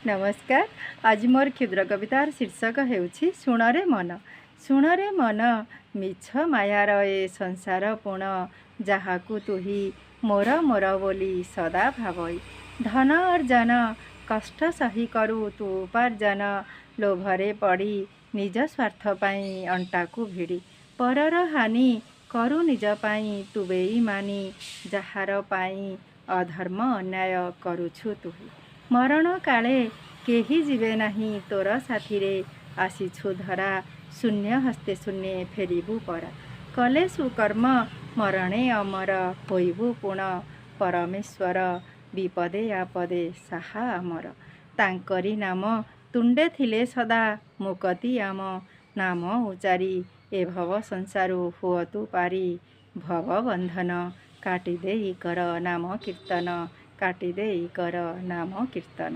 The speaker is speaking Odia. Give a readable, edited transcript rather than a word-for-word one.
ନମସ୍କାର। ଆଜି ମୋର କ୍ଷୁଦ୍ର କବିତାର ଶୀର୍ଷକ ହେଉଛି ଶୁଣରେ ମନ। ଶୁଣରେ ମନ, ମିଛ ମାୟାର ଏ ସଂସାର ପୁଣ, ଯାହାକୁ ତୁହି ମୋର ମୋର ବୋଲି ସଦା ଭାବଇ। ଧନ ଅର୍ଜନ କଷ୍ଟ ସହି କରୁ ତୁ ଉପାର୍ଜନ, ଲୋଭରେ ପଡ଼ି ନିଜ ସ୍ୱାର୍ଥ ପାଇଁ ଅଣ୍ଟାକୁ ଭିଡ଼ି ପରର ହାନି କରୁ ନିଜ ପାଇଁ ତୁ ବେଇମାନି, ଯାହାର ପାଇଁ ଅଧର୍ମ ଅନ୍ୟାୟ କରୁଛୁ ତୁହି। ମରଣ କାଳେ କେହି ଯିବେ ନାହିଁ ତୋର ସାଥିରେ, ଆସିଛୁ ଧରା ଶୂନ୍ୟ ହସ୍ତେ ଶୂନ୍ୟେ ଫେରିବୁ ପରା। କଲେ ସୁକର୍ମ ମରଣେ ଅମର ହୋଇବୁ ପୁଣ, ପରମେଶ୍ୱର ବିପଦେ ଆପଦେ ସାହା ଆମର। ତାଙ୍କରି ନାମ ତୁଣ୍ଡେ ଥିଲେ ସଦା ମୁକତି ଆମ, ନାମ ଉଚାରି ଏ ଭବ ସଂସାରୁ ହୁଅ ତୁ ପାରି। ଭବ ବନ୍ଧନ କାଟି ଦେଇ କର ନାମ କୀର୍ତ୍ତନ, କାଟି ଦେଇ କର ନାମ କୀର୍ତ୍ତନ।